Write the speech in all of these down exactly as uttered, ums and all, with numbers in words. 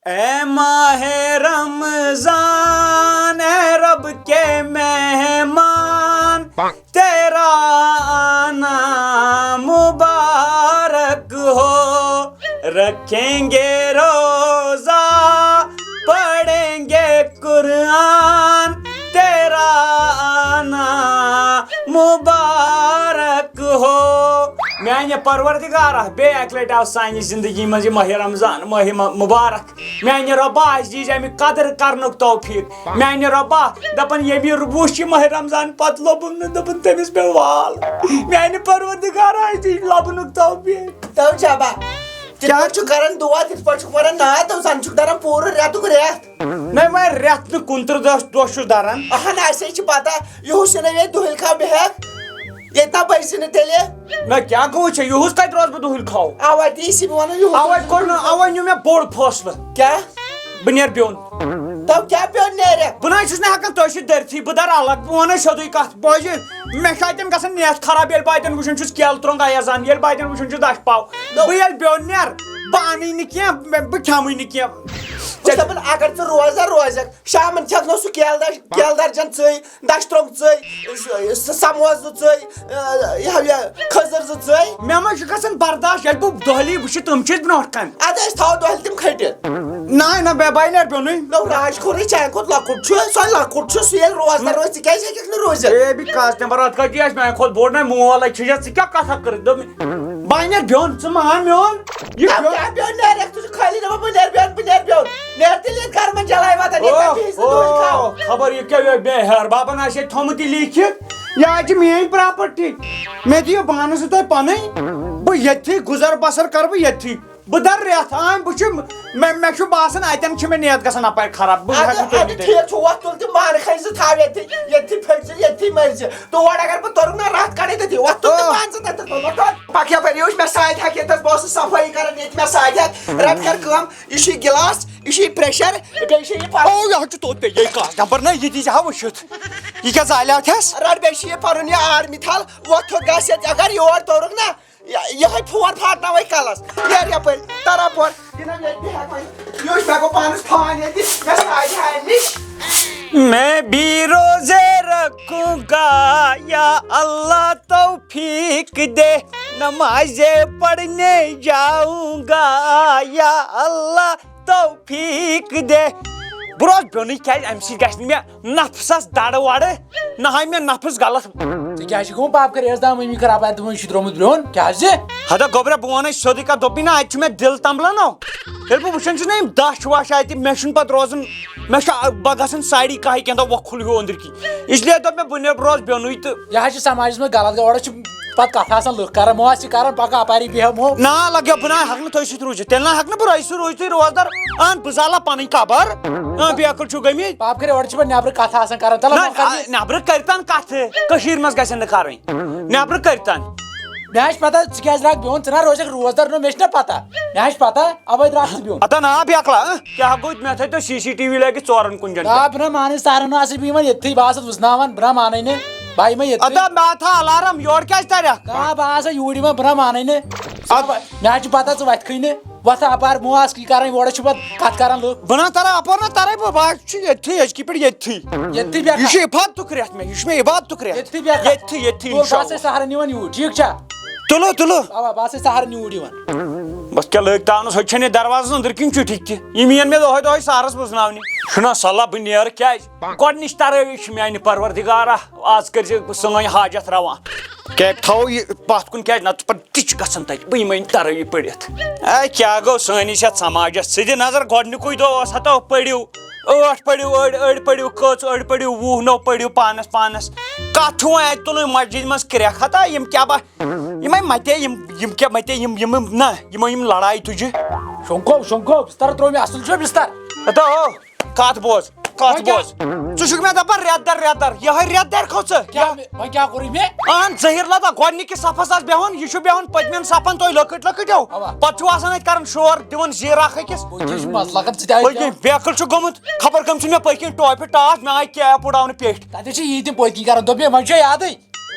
A ماہِ Ramzan, A رب کے مہمان، تیرا آنا مبارک ہو۔ رکھیں گے روزہ، پڑھیں گے قرآن، تیرا آنا مبارک ہو۔ میانہِ پروردگارا، بیٚیہِ اکہِ لٹہِ آو سانہِ زندگی منٛز یہِ ماہِ رمضان، ماہِ م- مبارک۔ میانہِ رۄبا، اَسہِ دیٖزِ اَمہِ قدر کرنُک توفیٖق۔ میانہِ رۄبا، دَپان ییٚمہِ وٕچھ یہِ ماہِ رمضان پتہٕ لوٚبُم نہٕ، دوٚپُن تٔمِس پیوٚو وال۔ میانہِ پروردگارا، اَسہِ دیٖزِ لَبنُک توفیٖق۔ تو جبا، تِتھ کیٛاہ؟ پٲٹھۍ چھُ کران دُعا، تِتھ پٲٹھۍ چھُکھ ونان نعت، تو زن چھُکھ دران پوٗرٕ رٮ۪تُک رٮ۪تھ۔ نہ، وۄنۍ رٮ۪تھ نہٕ کُنترٕہ دۄہ، دۄہ چھُس دران۔ اہن، اَسے چھِ پتہ، یِہُس چھُنہٕ ییٚتہِ دُہٕلۍ کھاو بیٚہتھ۔ ییٚتہِ نا بٔسۍ نہٕ تیٚلہِ۔ نہ، کیٛاہ گوٚو ژےٚ؟ یِہُس کتہِ روزٕ بہٕ دُہٕلۍ کھاو؟ اوا، تی چھِ بہٕ ونان، یِہُس۔ اوے کوٚر نہٕ، اوے نیوٗ مےٚ بوٚڑ فٲصلہٕ۔ کیٛاہ؟ بہٕ نیرٕ بیوٚن۔ تو کیٛاہ پیوٚو نیرکھ؟ بہٕ نہ حظ چھُس نہٕ ہٮ۪کان تۄہہِ سۭتۍ دٔرتھٕے، بہٕ دَرٕ الگ۔ بہٕ وَنَے سیوٚدُے کَتھ، بوزِ، مےٚ چھُ اَتٮ۪ن گژھان نیتھ خراب، ییٚلہِ بہٕ اَتٮ۪ن وٕچھان چھُس کیلہٕ ترٛوٚنٛگ اَیَزان، ییٚلہِ بہٕ اَتٮ۪ن وٕچھان چھُس دَچھِ پاو۔ نو۔ بہٕ ییٚلہِ بیوٚن نیرٕ، بہٕ اَنٕے نہٕ کینٛہہ، مےٚ، بہٕ کھٮ۪مٕے نہٕ کینٛہہ۔ بہٕ چھُس دَپان، اگر ژٕ روزدار روزکھ، شامَن کھٮ۪کھ نہ سُہ کیلہٕ دَچھ، کیلہٕ درجن ژٕے، دَچھِ ترٛوٚنٛگ ژٕے، س-، س-، سموسہٕ زٕ ژٕے، آ، یہِ ہا یہِ کھٔزٕر زٕ ژٕے۔ مےٚ ما چھُ گژھان برداش، ییٚلہِ بہٕ دۄہلی وٕچھِ تِم چیٖز برونٛٹھ کَنہِ۔ اَدٕ أسۍ تھاوو دۄہلہِ تِم کھٔٹِتھ۔ نہ، نہ، بے بَے نیرٕ بیوٚنُے۔ نو، راج خورٕے چانہِ کھۄتہٕ لۄکُٹ چھُ، سۄ لۄکُٹ چھُ، سُہ ییٚلہِ روزدار روزِ، ژٕ کیٛازِ ہیٚکَکھ نہٕ روٗزِتھ؟ اے، بہٕ کَس تَمہِ پَتہٕ اَتھ کَتہِ آسہِ میٛانہِ کھۄتہٕ بوٚڑ نہ مول، اَتہِ چھِ ژٕ کیٛاہ کَتھا کٔرِتھ؟ دوٚپمَے، بہٕ ہا نیرٕ بیوٚن، ژٕ مان میون۔ یہِ ژٕ بیوٚن کیٛاہ بیوٚن نیرَکھ؟ ژٕ چھُکھ خٲلی دَپان، بہٕ نیرٕ بیوٚن، بہٕ نیرٕ بیوٚن۔ نیرٕ تیٚلہِ ییٚتہِ گَرٕ منٛز جلایہِ واتان، ییٚتہِ اوہ، کَتھ بِہِتھ ژٕ دۄہَے اوہ، کھاو؟ خبر یہِ کیٛاہ یہِ بے ہیار بابَن آسہِ ہے تھوٚمُت یہِ لیٖکھِتھ، یہِ حظ چھِ میٛٲنۍ پراپرٹی۔ مےٚ دِیِو بانہٕ زٕ تۄہہِ پَنٕنۍ، بہٕ ییٚتھی گُزر بسر کَرٕ بہٕ ییٚتھی۔ بہٕ دَرٕ رٮ۪تھ، آں، بہٕ چھُ، مےٚ، مےٚ چھُ باسان اَتٮ۪ن چھِ مےٚ نیت گژھان اَپارِ خراب، بہٕ اَدٕ، ہٮ۪کہٕ نہٕ اَدٕ تُہُنٛد ٹھیٖک چھُ، وۄتھ تُل تہٕ مانہٕ کھَنہِ زٕ تھاو ییٚتھی، ییٚتھی پھٔٹۍ زِ، ییٚتھی مٔرۍ زِ۔ تور اگر بہٕ توٚرُکھ نا رَتھ کَڑے تٔتی، وۄتھ تُل تہٕ آ۔ مان ژٕ تَتٮ۪تھ، وۄتھ تُل۔ پَکھ یَپٲرۍ، یہِ وٕچھ مےٚ سادِ ہٮ۪کھ ییٚتَس، بہٕ اوسُس صفٲیی کَران ییٚتہِ مےٚ سادِ ہٮ۪کھ۔ رَٹھ کَر کٲم، یہِ چھُ یہِ گِلاس، یہِ چھُ یہِ پرٛٮ۪شَر، بیٚیہِ چھُ یہِ پَلو۔ او، یہِ حظ چھُ توٚت پے، یہِ کَتھ نمبر نہ، یہِ دیٖزِ ہا وٕچھِتھ۔ یہِ کیٛاہ زالیو تھَس؟ رَٹھ، بیٚیہِ چھُ یہِ پَنُن یہِ آرمی تھل، وۄتھ تھوٚد گژھ ییٚتہِ، اگر یور توٚرُکھ نا، یہِ، یِہوٚے فون پھاٹناوَے کَلَس۔ نیرٕ یَپٲرۍ، تَر اَپور۔ یہِ نہ مےٚ تہِ ہٮ۪کہٕ وۄنۍ۔ یہِ وٕچھ، مےٚ گوٚو پانَس فون ییٚتہِ، مےٚ سادِ ہا اَمہِ نِش۔ میں بھی روزے رکھوں گا، یا اللہ توفیق دے، نمازیں پڑھنے جاؤں گا، یا اللہ توفیق دے۔ بہٕ روزٕ بیوٚنُے، کیٛازِ اَمہِ سۭتۍ گژھِ نہٕ مےٚ نفسس دڑ وڑ، نہ ہاے مےٚ نفس غلط۔ ژےٚ کیٛازِ چھِ گوٚمُت پاپہٕ کَرِ عیز دامٲمی خراب؟ اَتہِ دوٚپمَے یہِ چھُ درٛامُت برٛونٛہہ، کیٛازِ؟ ہتا گوٚبرا، بہٕ وَنَے سیوٚدُے کَتھ، دوٚپُے نہ، اَتہِ چھُ مےٚ دِل تنبلان۔ ییٚلہِ بہٕ وٕچھان چھُس نہ یِم دَچھ وَچھ اَتہِ، مےٚ چھُنہٕ پَتہٕ روزُن، مےٚ چھُ، بہٕ گژھان ساڑی کاہہِ کینٛہہ دۄہ وۄکھُل ہیوٗ أنٛدٕرۍ کِنۍ۔ اس لیے دوٚپ مےٚ، بہٕ نیرٕ، بہٕ روزٕ بیوٚنُے تہٕ۔ یہِ حظ چھِ سماجَس منٛز غلط، اورٕ چھِ پَتہٕ کَتھٕ آسان لُکھ کَران، ماسہِ کَران، پَکان اَپاری بیٚہمو۔ نا لَگیو، بہٕ نہ ہٮ۪کہٕ نہٕ تۄہہِ سۭتۍ روٗزِتھ، تیٚلہِ نہ ہٮ۪کہٕ نہٕ بہٕ روزِ سُہ روزِ تُہۍ روزدار۔ اَہَن، بہٕ زالہٕ پَنٕنۍ قبر۔ اَہَن، بیکٕل چھُو گٔمٕتۍ۔ پاپہٕ کٔرِو، اورٕ چھِ پَتہٕ نٮ۪برٕ کَتھٕ آسان کَران۔ تَلہ نہ، وۄنۍ کَر یہِ۔ آ، نٮ۪برٕ کٔرۍتَن کَتھٕ، کٔشیٖرِ منٛز گژھن نہٕ کَرٕنۍ۔ نٮ۪برٕ کٔرۍتَن۔ مےٚ حظ چھِ پَتہ، ژٕ کیٛازِ درٛاکھ بیوٚن؟ ژٕ نہ روزکھ روزدار، نہ، مےٚ چھِ نہ پَتہ۔ مےٚ حظ چھِ پَتہ، اَوَے درٛاکھ ژٕ بیوٚن۔ ہتا نا، بیکلا، ہہ؟ کیٛاہ گوٚو؟ مےٚ تھٲیتو سی سی ٹی وی لٲگِتھ ژورَن کُنجَن آ، پٮ۪ٹھ۔ بہٕ نہ مانَے، سارَن نہ آسہٕ بہٕ یِوان ییٚتھٕے، بہٕ آسہٕ وٕزناوان، بہٕ نہ مانَے نہٕ۔ بہٕ یِمَے ییٚتھٕے۔ ہتا مےٚ تھاو الارم، یورٕ کیٛازِ تَرَکھ؟ آ، بہٕ آسہٕ یوٗرۍ یِوان، بہٕ نہ مانَے نہٕ۔ ژٕ اَدٕ مہ-، مےٚ حظ چھِ پَتہ، ژٕ وَتھِ کھٕے نہٕ۔ وۄتھ اَپارِ ماسکی کَرٕنۍ، اورٕ چھِ پَتہٕ کَتھ کَران لُکھ۔ بہٕ نہ تَرٕ اَپٲرۍ نہ تَرَے بہٕ، بہٕ حظ چھُس ییٚتھٕے، أزکہِ پٮ۪ٹھ ییٚتھٕے۔ ییٚتھٕے بیٚہہ۔ یہِ چھُ عبادتُک رٮ۪تھ مےٚ، یہِ چھُ مےٚ عبادتُک رٮ۪تھ۔ ییٚتھٕے بیٚہہ۔ ییٚتھٕے، ییٚتھٕے، تُل، بہٕ اِنشاءاللہ۔ آسَے سہرَن یِوان یوٗرۍ، ٹھیٖک چھا؟ تُلو، تُلو۔ اَوا، بہٕ آسَے سہرَن یوٗرۍ یِوان۔ بس کیٛاہ لٲگۍ تاونَس، ہوٚتہِ چھَنہٕ یہِ دروازَس أنٛدٕرۍ کِنۍ چُٹھۍ تہِ۔ یِم یِن مےٚ دۄہَے دۄہَے سہرَس بوزناونہِ۔ چھُنہ صلاح بہٕ نیرٕ کیٛازِ؟ گۄڈٕنِچ ترٲوی چھِ میٛانہِ پروردگارا، آز کٔرۍ زِ سٲنۍ حاجت روا۔ کیٛاہ تھاوو یہِ پَتھ کُن کیٛازِ؟ نَتہٕ چھُ پَتہٕ ٹِچ گژھان تَتہِ، بہٕ یِمَے نہٕ ترٲوی پٔرِتھ۔ اے، کیٛاہ گوٚو سٲنِس یَتھ سماجَس؟ ژٕ دِ نظر، گۄڈٕنِکُے دۄہ اوس ہَتو پٔرِو، ٲٹھ پٔرِو أڑۍ، أڑۍ پٔرِو کٔژ، أڑۍ پٔرِو وُہ، نو پٔرِو پانَس پانَس۔ کَتھ چھُ وۄنۍ اَتہِ تُلٕنۍ مسجدِ منٛز کرٛٮ۪کھ ہَتا؟ یِم کیٛاہ با-، یِمَے مَتے، یِم، یِم کیٛاہ مَتے، یِم، یِم، نہ، یِمو یِم لڑایہِ تُجہِ۔ شۄنٛکھو، شۄنٛکھو، بِستَر ترٛوو مےٚ، اَصٕل چھُ بِستَر۔ ہَتا ہو، کَتھ بوز، کَتھ وۄنۍ کیٛاہ؟ بوز۔ ژٕ چھُکھ مےٚ دَپان رٮ۪تھ دَر، رٮ۪تھ دَر، یِہوٚے رٮ۪تھ دَر کھو ژٕ۔ کیٛاہ مےٚ، وۄنۍ کیٛاہ کوٚرُے مےٚ؟ اہن، زٔہیٖر لَبا، گۄڈٕنِکِس صفَس آس بیٚہوان، یہِ چھُ بیٚہوان پٔتمٮ۪ن صفَن، تُہۍ لۄکٕٹۍ لۄکٕٹۍ ہیوٗ۔ اَوا۔ پَتہٕ چھُو آسان اَتہِ کَران شور، دِوان زیٖر اَکھ أکِس۔ بہٕ کیٛاہ چھُس مَزٕ لَگان ژٕ تہِ آیہِ پٔتۍ کِنۍ بیکٕل چھُ گوٚمُت، خبر کٔمۍ ژھٕنۍ مےٚ پٔتۍ کِنۍ ٹوپہِ ٹاس، مےٚ آیہِ کیپ اُڑاونہٕ پیٚٹھۍ۔ تَتہِ چھِ یی تِم پٔتۍ کِنۍ کَران، دوٚپ مےٚ، وۄنۍ چھُ یادٕے۔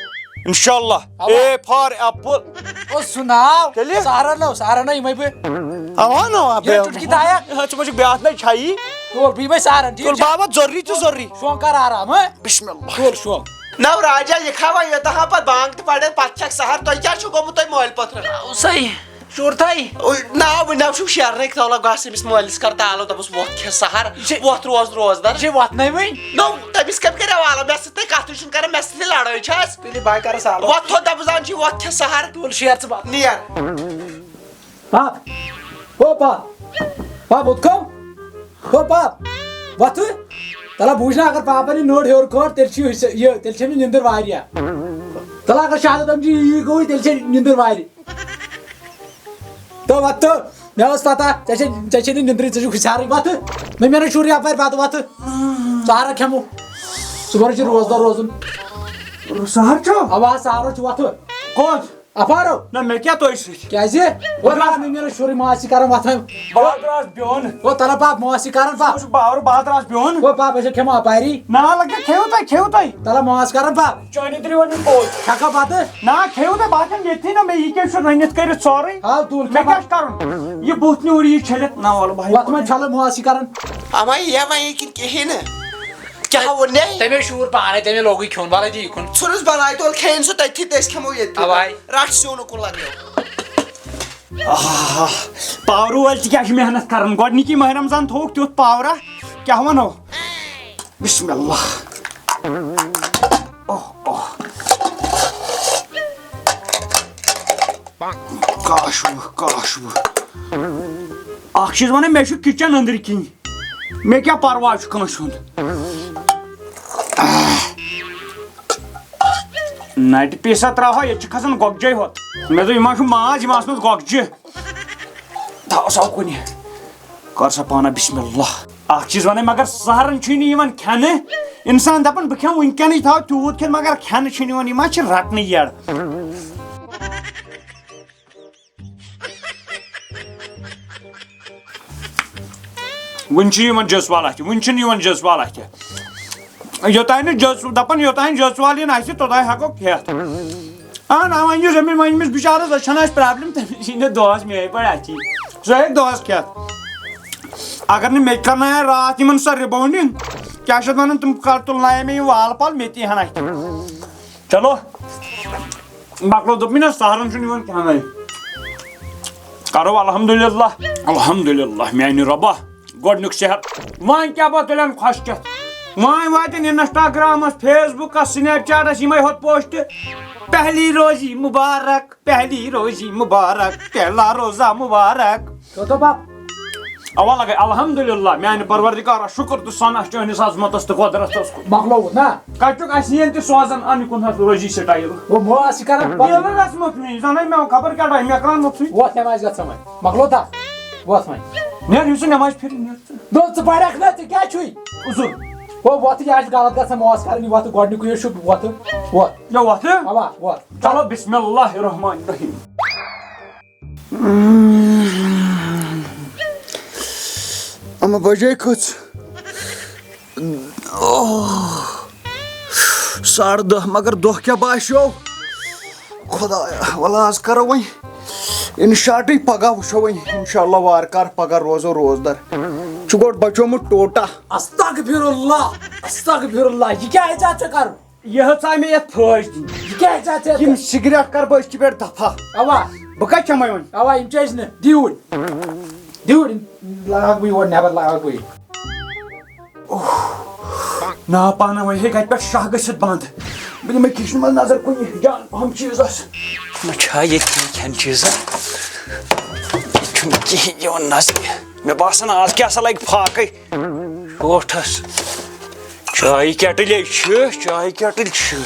انشاءاللہ۔ اوا۔ A for apple. او سُناو۔ تیٚلہِ؟ سہرن نو، سہرن نو یِمے بہٕ۔ اوا نو، یہِ چُٹکی تھایا۔ ژٕ ما چھُکھ بیٛاکھ نَے چھایی؟ تُل بہٕ یِمے سہرن، ٹھیٖک تُل چھا؟ بابا، ضروٗری تہٕ ضروٗری۔ شۄنٛگ کر آرام، ہہ؟ بسم اللہ۔ تُل شۄنٛگ۔ نو راجا، یہِ کھاوا یوٚتام پتہٕ بانٛگ تہِ پرن، پتہٕ چھکھ سہر، تۄہہِ کیٛاہ چھُو گوٚمُت تۄہہِ مٲلۍ پٔتھرن؟ سہی۔ شوٗرتھٕے۔ او، نا، وۄنۍ نہ چھُکھ شیرنٕے، تَلہٕ گژھ أمِس مٲلِس کر تالو، دوٚپُس، "وۄتھ کھےٚ سہر، یہِ چھِ، وۄتھ روز روزدر۔" یہِ چھِ وۄتھنَے وۄنۍ۔ نو، تٔمِس کَمہِ کَرِ حوالہٕ؟ مےٚ سۭتۍ تۄہہِ کَتھٕے چھُنہٕ کَران، مےٚ سۭتۍ لڑٲے چھِ حظ۔ تیٚلہِ بہٕ کَرٕ سالو۔ وۄتھ تھوٚد دَبہٕ زان چھُے، وۄتھ کھےٚ سہر۔ تُل شیر ژٕ بَتہٕ۔ نیر۔ پاپ، او پاپ، پاپ، ہُتھ کَم۔ او پاپ، وۄتھٕ۔ تَلہ بوٗز نا، اگر پاپَن یہِ نٔر ہیوٚر کھٲر، تیٚلہِ چھِ یہِ، یہِ، تیٚلہِ چھِ أمِس نِندٕر واریاہ۔ تَلہ اگر شاہدٕ تَم چھِ یی گوٚوٕے، تیٚلہِ چھِ نِندٕر واریاہ۔ تو وۄتھ تو۔ مےٚ ٲس پتہ، ژےٚ چھے، ژےٚ چھے نہٕ نِندرٕے، ژےٚ چھُے ہُشارٕے۔ وۄتھٕ۔ مےٚ، مےٚ نہ شُر یپٲرۍ پتہٕ وۄتھٕ۔ ژٕ ہا رَکھ کھٮ۪مو۔ صُبحن چھُ روزدار روزُن۔ سہر چھُ؟ اوا، سہرو چھُ وۄتھٕ۔ کوٚت؟ اپارو۔ نہ، مےٚ کیٛاہ تۄہہِ سۭتۍ؟ کیٛازِ؟ وۄتھ رَکھ، مےٚ، مےٚ نہ شُرٕے، ماسی کران وۄتھان۔ بہٕ ہا درٛاس بیوٚن۔ وۄتھ تَلہ پاپ، ماسی کران پاپ۔ بہٕ چھُس باورٕ، بہٕ ہا درٛاس بیوٚن۔ وۄتھ پاپ، أسۍ کھٮ۪مو اپاری۔ نہ، لگے کھیٚیِو تُہۍ، کھیٚیِو تُہۍ۔ تَلہ ماس کران پاپ۔ چٲنی تُلِو وۄنۍ پوٚز۔ کھٮ۪کھا بَتہٕ؟ نا، کھیٚیِو تُہۍ، بہٕ ہا کھٮ۪مہٕ ییٚتھی نا، مےٚ یہِ کیٛاہ چھُ رٔنِتھ کٔرِتھ سورُے؟ ہاو، تُل، مےٚ کھٮ۪کھا۔ کیٛاہ چھُ کَرُن؟ یہِ بُتھ نیوٗر یہِ چھٔلِتھ؟ نہ، وَلہٕ بہٕ ہا وَتھ منٛز چھَلہٕ ماسی کَران۔ اَما یہِ وَنہِ کِنہٕ کِہیٖنۍ نہٕ؟ کیٛاہ ووٚن نے؟ تٔمۍ شوٗر پانَے، تٔمۍ لوگُے کھیوٚن، وَلہٕ دِ یہِ کُن۔ ژھٕنُس بَلاے تول، کھیٚیِن سُہ تٔتھی تہٕ أسۍ کھٮ۪مو ییٚتہِ۔ اَوَے۔ رَٹھ سیُن اُکُن لَگیو۔ آہ، پاورٕ وٲلۍ تہِ کیٛاہ چھِ محنت کَران؟ گۄڈٕنِکی ماہِ رمضان تھوٚوُکھ تیُتھ پاورا، کیٛاہ وَنو؟ بسم اللہ۔ اوہ، اوہ۔ کاش وُہ، کاش وُہ۔ اکھ چیٖز وَنہٕ، مےٚ چھُ کِچن أنٛدرۍ کِنۍ۔ مےٚ کیٛاہ پرواے چھُ کٲنٛسہِ ہُنٛد؟ نَٹہِ پیٖسا ترٛاوہا، ییٚتہِ چھِ کھسان گۄگجے ہوت۔ مےٚ دوٚپ، یہِ ما چھُ ماز، یہِ ما آسہٕ مَژٕ گۄگجہِ۔ تھاو سا کُنہِ۔ کر سا پانہ بسم اللہ۔ اکھ چیٖز وَنے، مگر سہرن چھُے نہٕ یِوان کھٮ۪نہٕ۔ اِنسان دَپان، بہٕ کھٮ۪مہٕ وٕنکٮ۪نٕے، تھاو تیوٗت کھٮ۪تھ، مگر کھٮ۪نہٕ چھُنہٕ یِوان، یہِ ما چھِ رٹنٕے یَڑ؟ وٕنہِ چھِ یِوان جٔژ وال اَتھِ، وٕنہِ چھِنہٕ یِوان جٔژ وال اَتھِ۔ یوٚتانۍ نہٕ جٔژ، دَپان، یوٚتانۍ جٔژ وال یِن اَتھِ، توٚتانۍ ہٮ۪کو کھٮ۪تھ۔ اہن، آ، وۄنۍ یُس أمِس، وۄنۍ أمِس بِچارَس، أسۍ چھَنہٕ اَسہِ پرٛابلِم، تٔمِس یی نہٕ دۄہَس میٛٲنۍ پٲٹھۍ اَتھِ۔ سُہ ہیٚکہِ دۄہَس کھٮ۪تھ۔ اگر نہٕ مےٚ تہِ کَرنایہِ راتھ یِمَن سۄ رِباوُنٛڈِنٛگ، کیٛاہ چھِ اَتھ وَنان، تِم کَر تُلنایہِ مےٚ یِم وال پال، مےٚ تہِ یِہَن اَتھِ۔ چلو، مۄکلو، دوٚپمَے نہ، سہرَن چھُنہٕ یِوان کھٮ۪نَے۔ کَرو الحمدللہ، الحمدللہ میٛانہِ رۄبا۔ گۄڈٕنیُک صحت۔ وۄنۍ کیٛاہ پَتہٕ تُلن کھۄشکٮ۪تھ؟ وۄنۍ واتن Instagram-س، Facebook-س، Snapchat-س یِمے ہوت post۔ پہلی روزی مبارک، پہلی روزی مبارک، پہلا روزہ مبارک۔ کوٚت بَب؟ اوا لگے، الحمدللہ، میانہِ پروردگارا شُکر تہٕ ثنا چھُ چٲنِس عظمتس تہٕ قۄدرتس کُن۔ مۄکلووُتھ نا؟ کتہِ چھُکھ اَسہِ یِن تہِ سوزان، اَنہِ کُن حظ روزی style۔ گوٚو مو آسہِ کران۔ ییٚلہِ نہٕ رسمت مےٚ، یہِ زَنَے مےٚ خبر کیٛاہ time، مےٚ کران نوٚژٕے۔ وۄتھ، نٮ۪مازِ گژھ ژٕ وۄنۍ۔ مۄکلو تَتھ۔ وۄتھ وۄنۍ۔ نیر، یُس ژٕ نٮ۪مازِ پھِرِ، نیر ژٕ۔ دوٚپ، ژٕ پرکھ نا، ژےٚ کیٛاہ چھُے؟ عذر۔ ہو، وۄتھ، یہِ آسہِ غلط گژھان، مو آسہِ کران، یہِ وۄتھ گۄڈٕنیُکُے یوت چھُ، وۄتھ، وۄتھ۔ یہِ وۄتھ؟ اوا، وۄتھ۔ چلو، بسم اللہ الرحمن الرحیم۔ اما بجے کھٔژ۔ اوہ۔ ساڑٕ دَہ، مگر دۄہ کیٛاہ باسیو؟ خدایا، وَلہٕ آز کَرو وۄنۍ اِنشاٹٕے، پَگاہ وٕچھو وۄنۍ اِنشاءاللہ وارٕ کارٕ، پَگاہ روزو روزدَر۔ چھُ گۄڈٕ بَچومُت ٹوٹا۔ استغفر اللہ، استغفر اللہ، یہِ کیٛاہ ہیٚژاہ ژےٚ کَرُن؟ یہِ ہیٚژاے مےٚ یَتھ پھٲج دِنۍ۔ یہِ کیٛاہ ہیٚژاہ ژےٚ یِم ژےٚ؟ سِگریٹ کَرٕ بہٕ أزکہِ پٮ۪ٹھ دَفا۔ اَوا۔ بہٕ کَتہِ چَمے وۄنۍ؟ اَوا، یِم چیٚج نہٕ۔ دِیوٗرۍ۔ دِیوٗرۍ۔ لاگ بہٕ یور نٮ۪بَر، لاگ بہٕ یہِ۔ اوہ، نا پانہ وۄنۍ ہیٚکہِ اَتہِ پٮ۪ٹھ شاہ گٔژھِتھ بنٛد۔ بہٕ دِمہٕ کِچنہٕ منٛز نظر کُنہِ جان پہم چیٖزس۔ نہ چھا ییٚتہِ کینٛہہ کھٮ۪ن چیٖزا؟ ییٚتہِ چھُنہٕ کِہیٖنۍ یِوان نظرِ۔ مےٚ باسان، آز کیٛاہ سا لگہِ فاقے۔ شوٹھس۔ چایہِ کیٹٕلۍ ہے چھِ، چایہِ کیٹٕلۍ چھِ۔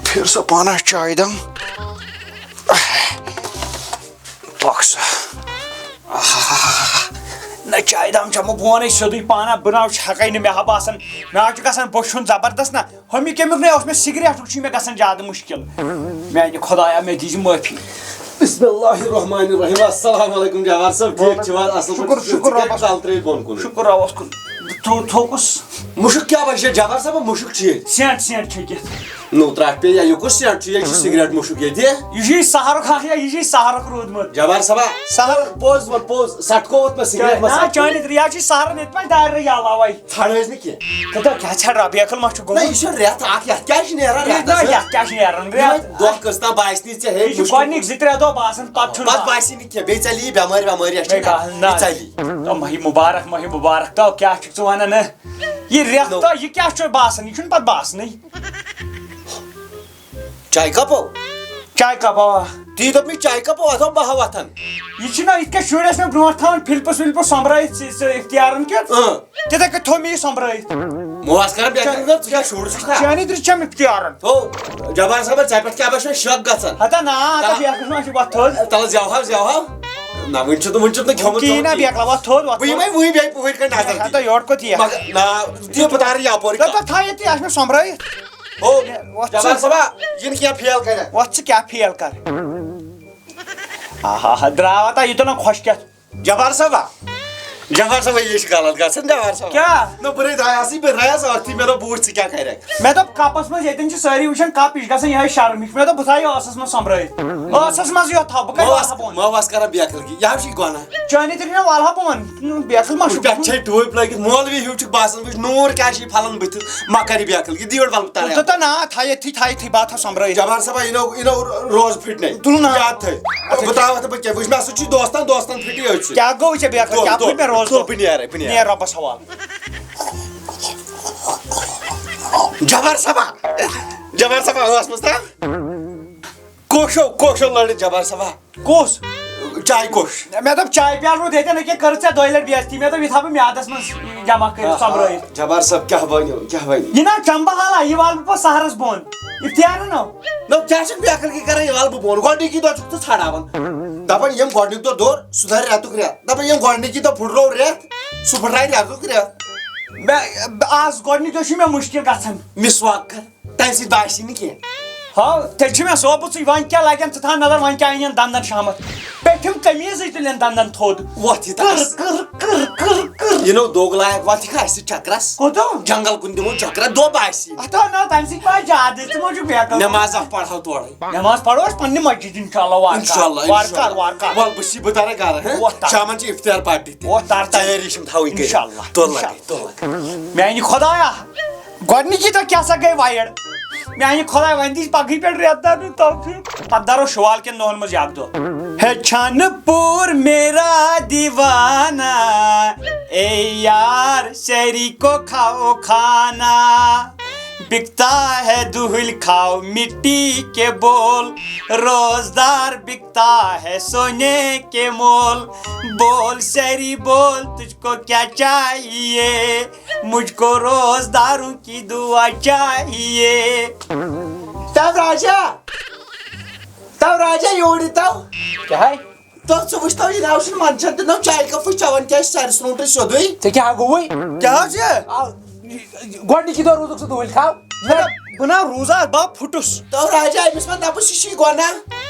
پھِر سا پانہ چایہِ دام۔ پَک سا۔ آہا۔ نہ، چایہِ دام چَمہٕ بہٕ وَنَے سیوٚدُے پانہ، بہٕ نہ چھَکَے نہٕ، مےٚ ہا باسان، مےٚ ہا چھُ گژھان بوٚچھُن زبردست نہ۔ ہُمہِ کَمیُک نہ اوس مےٚ، سِگریٹُک چھُے مےٚ گژھان زیادٕ مُشکِل۔ میٛانہِ خۄدایا، مےٚ دیٖزِ معٲفی۔ بسم اللہ الرحمن الرحیم۔ السلام علیکم جواد صٲب، ٹھیٖک چھِو حظ؟ اَصٕل پٲٹھۍ شُکُر، چھِو؟ شُکُر ژٕ کیٛازِ رۄبَس کُن۔ ژَلترٛٲوِتھ بۄن کُن؟ شُکُر رۄبَس کُن۔ تھو-، تھوکُس۔ مُشُک کیٛاہ بَچہِ جواد صٲب، مُشُک چھُ ییٚتہِ۔ Saint, Saint چھٔکِتھ۔ نو ترٛٹھ پیٚیہِ یا یہِ کُس سٮ۪نٛٹ چھُ؟ ییٚتہِ چھُ سِگریٹ مُشُک ییٚتہِ۔ یہِ چھُے سہرُک اکھ یا یہِ چھُے سہرُک روٗدمُت۔ جبار صٲبا، سہرُک۔ پوٚز وَن پوٚز، سَٹکووُتھ مےٚ سِگریٹ مہ نا، سَٹکووُتھ۔ چٲنِس رِیا چھُے سہرن ییٚتہِ پٮ۪ٹھ دارِ یَلہٕ اَوَے۔ ژھانٛڈ ٲسۍ نہٕ کینٛہہ۔ خدا کیٛاہ ژھانٛڈ رَب، بیکھل ما چھُ نہ، گوٚمُت؟ یہِ چھُ رٮ۪تھ اَکھ، یَتھ کیٛاہ چھِ نیران یہِ رٮ۪تَس؟ نا، یَتھ کیٛاہ چھِ نیران؟ یِمَے رٮ۪تھ۔ دۄہ کٔژ تام باسہِ نہٕ ژےٚ، ہے، یہِ چھُ مُشکِل۔ گۄڈٕنِکۍ زٕ ترٛےٚ دۄہ باسان، پَتہٕ چھُنہٕ پَتہٕ باسان۔ باسی نہٕ کینٛہہ، بیٚیہِ ژَلہِ یہِ بٮ۪مٲرۍ وٮ۪مٲرۍ، یَتھ چھِ بیٚیہِ نہ، باسان، نہ۔ یہِ ژَلہِ۔ تو ماہِ مُبارک، ماہِ مُبارک، تو کیٛاہ چھُکھ ژٕ وَنان، نہ؟ یہِ رٮ۪تھ نو۔ تو، یہِ کیٛاہ چھُ باسان؟ یہِ چھُنہٕ پَتہٕ باسانٕے۔ چایہِ کَپو؟ چایہِ کَپو، آ۔ تی دوٚپ مےٚ، چایہِ کَپو، اَتھ آو بہہ وۄتھان۔ یہِ چھُنہ یِتھ کٔنۍ شُرۍ ٲسۍ مےٚ برونٛٹھ تھاوان پھِلپَس وِلپَس سۄمبرٲیِتھ ژِ-، ژِ اِختیارَن کیُتھ۔ اۭں۔ تِتھَے کٔنۍ تھوٚو مےٚ یہِ سۄمبرٲیِتھ۔ مےٚ اوس کَران بیٚیہِ کَتہِ، ژٕ کیٛاہ شُر چھُکھ نا؟ چٲنی تِرٛ چھےٚ مےٚ اِختیارَن۔ ہو، جبار صٲبَن، ژےٚ پٮ۪ٹھ کیٛاہ باسیو شک گژھان؟ ہَتا نا، ہَتا تَلہٕ، بیٚیہِ اَکھ وٕچھ ما چھُ وۄتھ تھوٚد۔ تَلہٕ زٮ۪وہاو، زٮ۪وہاو۔ نہ، وٕنہِ چھُ نہٕ، وٕنہِ چھُ نہٕ کھیوٚمُت کِہیٖنۍ نا، چوٚمُت۔ بیٚیہِ اَکھ لَوَتھ تھوٚد، وۄتھ بہٕ یِمَے تھوٚد۔ وٕنہِ بیٚیہِ پُہٕرۍ کَنۍ نظر ہَتا دِنہِ۔ یورٕ کوٚت یِیَکھ؟ مگر، نہ، دِ بہٕ تارٕ یَپٲرۍ تہٕ کَتھ۔ تَتھ تھاو ییٚتی، اَسہِ مےٚ سۄمبرٲیِتھ۔ ہو، وۄتھ ژٕ۔ جبار صٲبا، یِنہٕ کینٛہہ فیل کَرٮ۪کھ۔ وۄتھ ژٕ کیٛاہ فیل کَر؟ آہا، درٛاوا تا یہِ تُلان خۄش کیٛاہ؟ جبار صٲبا، جبار صٲبا، یہِ چھُ غلط گژھان، جبار صٲبا۔ کیٛاہ؟ نہ، بہٕ نے درٛایاسٕے، بہٕ درٛایس ٲرتھٕے، مےٚ دوٚپ، بہٕ وٕچھٕ ژٕ کیٛاہ کَرٮ۪کھ۔ مےٚ دوٚپ، کَپَس منٛز ییٚتٮ۪ن چھِ سٲری وٕچھان کَپ، یہِ چھِ گژھان یِہوٚے شرم، یہِ چھُ، مےٚ دوٚپ، بہٕ تھاوٕ یہِ ٲسَس منٛز سۄمبرٲیِتھ۔ ٲسَس منٛز یوت تھاو، بہٕ کَتہِ مہ والہٕ وَس، بۄن؟ مہ وَس کَران بیکھل کہِ، یہِ حظ چھُے گۄناہ۔ چٲنی تہِ چھِنہ والہٕ ہا بۄن، بیکھل ما چھُکھ؟ پٮ۪ٹھ چھے ٹوپۍ لٲگِتھ، مولوی ہیوٗ چھُکھ باسان، وٕچھ نوٗر کیٛاہ چھُے پھَلان بٕتھِ، مہ کَر یہِ بیکھل کہِ، دِ یورٕ وَلہٕ بہٕ تَلہٕ تہٕ، یَپٲرۍ۔ تہٕ نا، تھاو ییٚتھی، تھاو ییٚتھی، بہٕ تھاو سۄمبرٲیِتھ۔ جبار صٲبا، یہِ نو، یہِ نو روز پھِٹنے۔ تُل نا۔ یاد تھٲے۔ اچھا۔ بہٕ ترٛاوَتھ نہٕ پَتہٕ کینٛہہ، وٕچھ مےٚ سۭتۍ چھُے دوستان، دوستَن پھِٹی أتھۍ سۭتۍ۔ کیٛاہ گوٚو ژےٚ بیکھل؟ تُل، کیٛاہ تُل، پھُٹ مےٚ روز تُل، دۄہ؟ بہٕ نیرَے، بہٕ نیرَے۔ نیر رۄبَس حوالہٕ۔ جبار صٲبا، جبار صٲبا، ٲس منٛز تام کوشو، کوشو لٔڑِتھ جبار صٲبا۔ کُس؟ چاے کوٚش۔ مےٚ دوٚپ، چاے پیالہٕ روٗد ییٚتٮ۪ن، أکیٛاہ کٔرٕتھ ژےٚ دۄیہِ لٹہِ بے عزتی؟ مےٚ دوٚپ، یہِ تھاو بہٕ میادس منٛز جمع کٔرِتھ، آہا، سۄمبرٲیِتھ۔ جبار صٲب، کیٛاہ ؤنِو، کیٛاہ ؤنِو؟ یہِ نا چمبہٕ حالا، یہِ والہٕ بہٕ پتہٕ سحرس بۄن۔ اختیار نہ۔ نہ، کیٛاہ چھُکھ بے عقل کہِ کران، یہِ والہٕ بہٕ بۄن؟ گۄڈٕنِکی دۄہ چھُکھ ژٕ ژھانڈاوان۔ دپان، یِم گۄڈٕنیُک دۄہ دوٚر، سُہ دَرِ رٮ۪تُک رٮ۪تھ۔ دپان، یِم گۄڈٕنِکی دۄہ پھُٹروو رٮ۪تھ، سُہ پھُٹرایہِ رٮ۪تُک رٮ۪تھ۔ مےٚ، آز گۄڈٕنِکۍ دۄہ چھُ مےٚ مُشکِل گژھان۔ مسواک کر۔ تَمہِ سۭتۍ باسی نہٕ کینٛہہ۔ ہاو، تیٚلہِ چھُ مےٚ صوبہٕ ژٕے، وۄنۍ کیٛاہ لگن ژٕ تھاو نظر، وۄنۍ کیٛاہ اَنن دنٛدن شامت؟ پیٚٹھِم قمیٖضٕے تُلن دنٛدن تھوٚد۔ وۄتھ یہِ تہٕ کٕر، اَسہِ۔ کٕر، کٕر، کٕر، کٕر۔ یہِ نو دوٚگ لایق، وۄتھ یہِ کھا اَسہِ چکرس۔ کوٚت؟ جنگل کُن دِمو چکرا، دۄب آسی۔ اَتھ آو نہ تَمہِ سۭتۍ پاے زیادٕ، ژٕ ما چھُکھ بیکل؟ نماز اکھ پرہو تورے۔ نماز پرو أسۍ پننہِ مسجد، انشاءاللہ، وارٕ کار، انشاءاللہ، وارٕ کار، انشاءاللہ۔ وارٕ کار۔ ول، بہٕ چھُس، بہٕ ترے گرٕ، ہہ؟ وۄتھ تر۔ شامن چھِ افطار پارٹی تہِ۔ وۄتھ تر ژٕ۔ تیٲری چھِم تھاوٕنۍ کٔرِتھ۔ انشاءاللہ، تُل لگے، انشاءاللہ۔ تُل لگے۔ میانہِ خدایا، گۄڈٕنِچی دۄہ کیٛاہ سا گٔے وایِڈ؟ میانہِ خۄداے، وۄنۍ دِژ پگہٕے پٮ۪ٹھ رٮ۪تھ دَرنُک توفیٖق۔ پتہٕ دَرو شوال کٮ۪ن دۄہن منٛز یہِ اکھ دۄہ۔ ہے چھنہٕ پوٗر میرا دیوانہ، اے یار سیری کو کھاؤ کھانا۔ بکتا ہے دُہٕلۍ کھاو مٹی کے بول، روزدار بکتا ہے سونے کے مول۔ بول سیری بول، تجھ کو کیا چاہیے؟ مجھ کو روزداروں کی دعا چاہیے۔ تو راجا، تو راجا یوڑی تو۔ کیٛاہ ہے؟ تو ژٕ وٕچھ تو، یہِ ناو چھُنہٕ منٛدچھان تہِ نو چایہِ کپٕے چٮ۪وان، کیٛاہ چھِ سارِ ژھٕنُن تُہۍ سیوٚدُے؟ ژےٚ کیٛاہ گوٚوُے؟ کیٛاہ حظ چھِ؟ آ، گۄڈٕنِکی دۄہ روٗدُکھ ژٕ دُہٕلۍ کھاو۔ نہ، بہٕ نا روٗزا، بہٕ پھُٹُس۔ تو راجا، أمِس ما دَپُس یہِ چھُے گۄناہ؟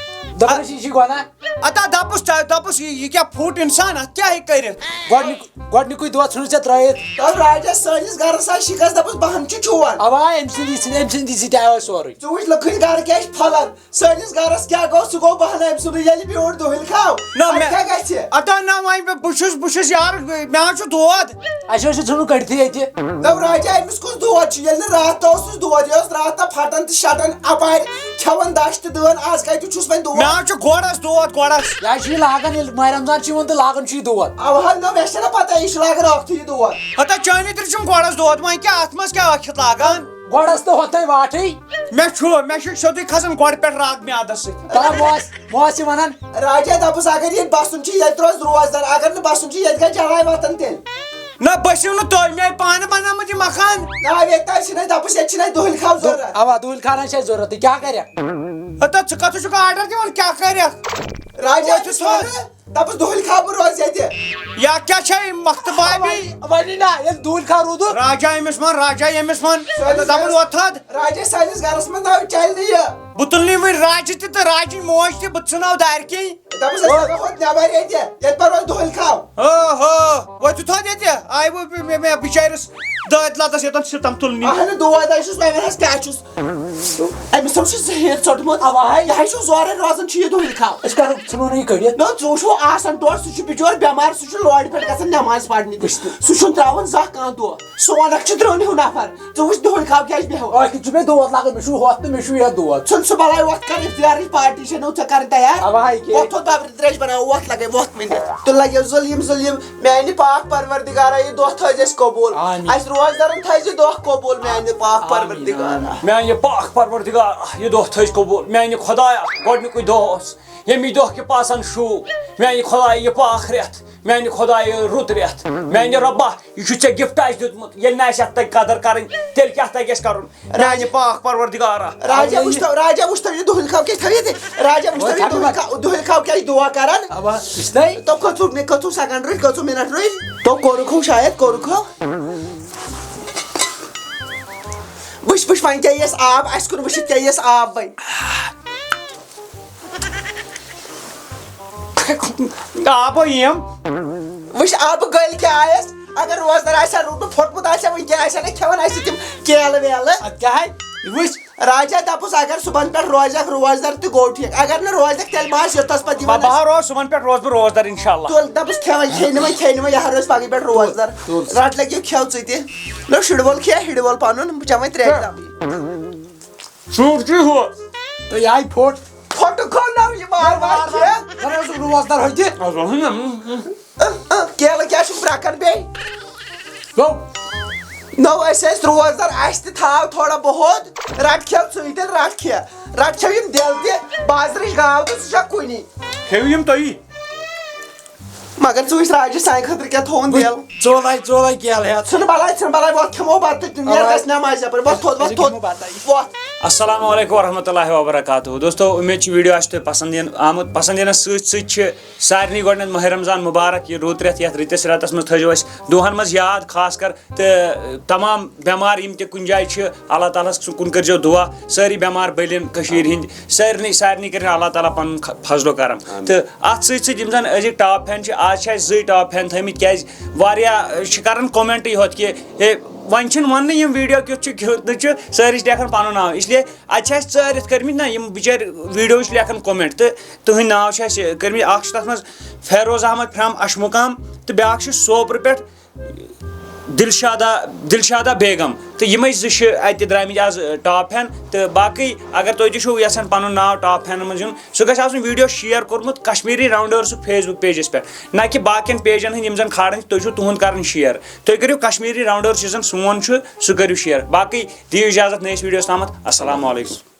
دَپُس یہِ چھُے گۄناہ۔ اَتا دَپُس، دَپُس یہِ، یہِ کیٛاہ پھُٹ اِنسان، اَتھ کیٛاہ ہیٚکہِ کٔرِتھ؟ گۄڈٕنیُک گۄڈٕنیُکُے دۄہ ژھٕنُتھ ژےٚ ترٛٲیِتھ۔ تَو راجا سٲنِس گَرَس آسہِ شِکَس، دَپُس بَہَن چھُ چون۔ اَوا، أمۍ سٕنٛدی سۭتۍ، أمۍ سٕنٛدی سۭتۍ آیو سورُے۔ ژٕ وٕچھ لٔکھٕنۍ گَرٕ کیٛاہ چھِ پھۄلان۔ سٲنِس گَرَس کیٛاہ گوٚو؟ سُہ گوٚو بَہَن أمۍ سُنٛدُے، ییٚلہِ بیوٗٹھ دُہٕلۍ کھاو۔ نہ، اَتہِ مےٚ کیٛاہ گژھِ؟ اَتا نہ وۄنۍ بہٕ، بہٕ چھُس، بہٕ چھُس یارٕ، مےٚ حظ چھُ دود۔ اَسہِ حظ چھُ ژھٕنُن کٔڑتھٕے ییٚتہِ۔ دَپ راجا، أمِس کُس دود چھُ؟ ییٚلہِ نہٕ راتھ اوسُس دود، یہِ اوس راتھ تام پھَٹان تہٕ شَٹان اَپارِ۔ کھٮ۪وان دَچھ تہٕ دٲن، آز کَتہِ چھُس وۄنۍ دور؟ مےٚ حظ چھُ گۄڈَس دود، گۄڈَس۔ یہِ حظ چھُ یہِ لاگان، ییٚلہِ ماہِ رمضان چھُ یِوان تہٕ لاگان چھُ یہِ دود۔ اَوٕ حظ، نہ، مےٚ چھَنہ پَتہ، یہِ چھُ لاگان ٲکھتٕے یہِ دود۔ ہتا چٲنی تہِ چھُم گۄڈَس دود، وۄنۍ کیٛاہ اَتھ منٛز کیٛاہ ٲکھِتھ لاگان؟ گۄڈَس تہٕ ہوٚتھَے واٹھٕے۔ مےٚ چھُ، مےٚ چھُ سیوٚدُے کھَسان گۄڈٕ پٮ۪ٹھ رَگ میٛادَس سۭتۍ۔ تَلہ بہٕ آس، بہٕ آس یہِ وَنان۔ راجا دَپُس، اگر ییٚتہِ بَسُن چھُ، ییٚتہِ روز روزدار، اگر نہٕ بَسُن چھُ، ییٚتہِ گژھِ جَلَے وَطَن تیٚلہِ۔ نہ، بٔسِو نہٕ تُہۍ، مےٚ پانہٕ بَنومُت یہِ مکان۔ نہ، ییٚتہِ تہِ چھِنہٕ، دَپُس، ییٚتہِ چھِنہٕ اَسہِ دُہٕلۍ کھاو ضوٚرَتھ۔ اَوا، دُہٕلۍ کھاران چھِ اَسہِ ضوٚرَتھ، تہٕ کیٛاہ کَرٮ۪کھ؟ ہتا، ژٕ کَتھ چھُکھ آرڈر دِوان، کیٛاہ کَرٮ۪کھ؟ راجا وۄتھ چھُ چھُس سا۔ وَنان، دَپُس، دُہٕلۍ کھاو بہٕ روزٕ ییٚتہِ۔ یا کیٛاہ چھےٚ یِم مۄختہٕ بابی؟ وَنی نہ، ییٚلہِ دُہٕلۍ کھاو روٗدُکھ۔ راجا ییٚمِس وَن، راجا ییٚمِس وَن۔ سٲنِس دَپُن گَرَس، وۄتھ تھَد۔ راجا، سٲنِس گَرَس منٛز ناو چَلہِ نہٕ یہِ۔ بہٕ تُلنٕے وۄنۍ راجہِ تہِ تہٕ راجِنۍ موج تہِ، بہٕ تہِ ژھٕنہٕ ناو دارِ کِنۍ۔ دَپُس، أسۍ وَنو ہوٚتہِ نٮ۪بَر ییٚتہِ، ییٚتہِ پَرو أسۍ دُہٕلۍ کھاو۔ ہو، ہو، وۄتھِو تھوٚد ییٚتہِ۔ آے وۄنۍ مےٚ، مےٚ، مےٚ بِچٲرِس دٲدۍ لَتَس یوٚتَن سِتَم تُلنہِ۔ اَہَنہٕ، دود ہَے چھُس، وۄنۍ وَن حظ کیٛاہ چھُس؟ أمِس حظ چھُ زہر ژوٚٹمُت۔ اَوا ہے۔ یہِ ہَے چھُ زورَے روزان، چھُ یہِ دُہٕلۍ کھاو۔ أسۍ کَرو، ژھٕنو نہٕ یہِ کٔڑِتھ۔ نہ، ژٕ وٕچھو آسان تورٕ، سُہ چھُ بِچور بٮ۪مار، سُہ چھُ لورِ پٮ۪ٹھ گژھان نٮ۪ماز پَرنہِ تہِ۔ وٕچھ تہٕ۔ سُہ چھُنہٕ ترٛاوان زانٛہہ کانٛہہ دۄہ۔ سون اکھ چھُ درٛونہِ ہُنٛد نفر۔ ژٕ وٕچھ دُہٕلۍ کھاو کیٛاہ چھِ بیٚہوان۔ ٲخر چھُ مےٚ دود لگان، مےٚ چھُ ہۄتھ تہٕ مےٚ چھُ یَتھ دود۔ ژھٕن سُہ بلاے وۄتھ کر، افطارٕچ پارٹی چھےٚ نہٕ ژےٚ کرٕنۍ تیار۔ اَوا ہے کیٛاہ؟ وۄتھ تھوٚد ببرِ ترٛیش بناو، وۄتھ لگے وۄتھ ؤنِتھ۔ تہٕ لگیو ظٲلِم ظٲلِم، میانہِ پاک پروردگارا، یہِ دۄہ تھٲیزِ اَسہِ قبوٗل۔ آمین۔ اَسہِ روزدارن تھٲیزِ دۄہ قبوٗل، میانہِ پاک آمین، پروردگارا۔ آمین۔ میانہِ پاک پروردگارا، یہِ دۄہ تھٲیزِ قبوٗل۔ میانہِ خدایا، گۄڈٕنیُکُے دۄہ اوس، ییٚمی دۄہ کہِ پاسن شوٗب۔ میانہِ خدایا، یہِ پاک رٮ۪تھ۔ میانہِ خۄدایہِ، رُت رٮ۪تھ۔ میانہِ رۄبہ، یہِ چھُ ژےٚ gift اَسہِ دیُتمُت۔ ییٚلہِ نہٕ اَسہِ اَتھ تَگہِ قدر کَرٕنۍ، تیٚلہِ کیٛاہ تَگہِ اَسہِ کَرُن؟ میانہِ پاک پروردگارا۔ راجا وٕچھتو، راجا وٕچھتو، یہِ دُہٕلۍ کھاو کیٛاہ چھِ تھٲوِتھ؟ راجا وٕچھتو، وۄنۍ یہِ کھاو دُہٕلۍ مےٚ۔ کھاو، دُہٕلۍ کھاو کیٛاہ چھِ دُعا کَران؟ اَوا، وٕچھتَے۔ تو کٔژوٗ، مےٚ کٔژوٗ second روٗدۍ، کٔژوٗ minute روٗدۍ؟ تو کوٚرُکھ ہو شاید، کوٚرُکھ ہو۔ وٕچھ، وٕچھ، وۄنۍ کیٛاہ یِیَس آب، اَسہِ کُن وٕچھِتھ کیٛاہ یِیَس آب وۄنۍ۔ آبو یِم۔ وٕچھ، آبہٕ گٔلۍ کیٛاہ آیَس۔ اگر روزدار آسہِ ہا روٗدمُت، پھوٚٹمُت آسہِ ہا، وٕنکٮ۪ن آسہِ ہا نہٕ کھٮ۪وان اَسہِ تِم کیلہٕ ویلہٕ۔ اَدٕ کیٛاہ ہے؟ وٕچھ۔ راجا دَپُس، اگر صُبحن پٮ۪ٹھ روزکھ روزدار تہٕ گوٚو ٹھیٖک، اگر نہٕ روزکھ، تیٚلہِ ما آسہِ یوٚتَس پَتہٕ بہٕ یِوان بہٕ ہا روزٕ صُبحن پٮ۪ٹھ روزٕ بہٕ روزدار، اِنشاء اللہ۔ تُل، دَپُس، کھٮ۪وان کھیٚیہِ نہٕ وۄنۍ، کھیٚیہِ نہٕ وۄنۍ، یہِ ہا روزِ پَگہٕے پٮ۪ٹھ روزدار۔ تُل۔ رَٹ لَگیو کھٮ۪و ژٕ تہِ۔ نہ، شُرۍ وول کھےٚ، ہِڑِ وول پَنُن، بہٕ چَمہٕ وۄنۍ ترٛیش دَبٕے۔ ژوٗر چھُے ہُہ۔ تہٕ یہِ آیہِ پھوٚٹ۔ پھوٚٹہٕ کھوٚو نہ یہِ وار وار کھیٚتھ۔ وۄنۍ اوس روزدار ہوٚتہِ۔ آ، زٕ ہن۔ اہ، اہ، کیلہٕ کیٛاہ چھُکھ برٛکھان بیٚیہِ؟ گوٚو۔ نو، أسۍ ٲسۍ روزدار، اَسہِ تہِ تھاو تھوڑا بہت۔ رَٹ کھیٚو ژٕے تیٚلہِ، رَٹ کھےٚ۔ رَٹ کھیٚو یِم دٮ۪ل تہِ، بازرٕچ گاو تہٕ ژٕ چھَکھ کُنی۔ کھیٚیِو یِم تُہی۔ مگر ژٕ وٕچھ راجہِ سانہِ خٲطرٕ کیٛاہ تھووُن وٕچھ، دِل۔ ژولے، ژولے کیلہٕ ہٮ۪تھ۔ ژھٕن بلاے، ژھٕن بلاے، وۄتھ کھٮ۪مو بتہٕ، نیرٕ اَوا۔ گژھِ نٮ۪مازِ یپٲرۍ، وۄتھ تھوٚد، وۄتھ أسۍ تھوٚد۔ کھٮ۪مو بتہٕ۔ وۄتھ۔ السلام علیکم ورحمۃ اللہ وبرکاتہ۔ دوستو، اُمید چھِ video آسہِ تۄہہِ پسند یِن آمُت۔ پسند یِنس سۭتۍ سۭتۍ چھِ سارنٕے گۄڈٕنٮ۪تھ ماہِ رمضان مبارک، یہِ رُت رٮ۪تھ، یتھ رٕتِس رٮ۪تس منٛز تھٲیزیو اَسہِ دُہن منٛز یاد، خاص کر تہٕ تمام بٮ۪مار یِم تہِ کُنہِ جایہِ چھِ، اللہ تعالیٰ ہس کُن کٔرزیو دُعا، سٲری بٮ۪مار بٔلِن کٔشیٖرِ ہِنٛدۍ، سارنٕے، سارنٕے کٔرِن اللہ تعالیٰ پنُن خ-، فضل و کرم۔ آمین۔ تہٕ اتھ سۭتۍ سۭتۍ یِم زن أزِکۍ top fan چھِ، آز چھِ اَسہِ زٕے top fan تھٲمٕتۍ، کیازِ واریاہ، آ، چھِ کران comment یوت کہِ، ہے، وۄنۍ چھِنہٕ وننٕے یِم video کیُتھ چھُ، کیُتھ نہٕ چھُ، سٲری چھِ لیکھان پنُن ناو۔ اس لیے اتہِ چھِ اَسہِ ژٲرِتھ کٔرمٕتۍ نا یِم بِچٲرۍ video چھِ لیکھان comment، تہٕ تُہٕنٛدۍ ناو چھِ اَسہِ کٔرمٕتۍ۔ اکھ چھُ تتھ منٛز فیروز احمد from اشمُقام، تہٕ بیٛاکھ چھُ سوپرٕ پٮ۪ٹھ دلشادہ، دلشادہ بیگم۔ تہٕ یِمے زٕ چھِ اتہِ درٛامٕتۍ آز، آ، top fan۔ تہٕ باقٕے اگر تُہۍ تہِ چھِو یژھان پنُن ناو top fanن منٛز یُن، سُہ گژھِ آسُن video share کوٚرمُت کشمیری راونڈٲرسُک Facebook pageس پٮ۪ٹھ، نہ کہِ باقین pageن ہٕنٛدۍ یِم زن کھالان چھِ، تُہۍ چھِو تُہُنٛد کران share۔ تُہۍ کٔرِو کشمیری راونڈٲرس یُس زن سون چھُ، سُہ کٔرِو share۔ باقٕے دِیِو اجازت نٔیِس videoس تامتھ۔ السلام علیکم۔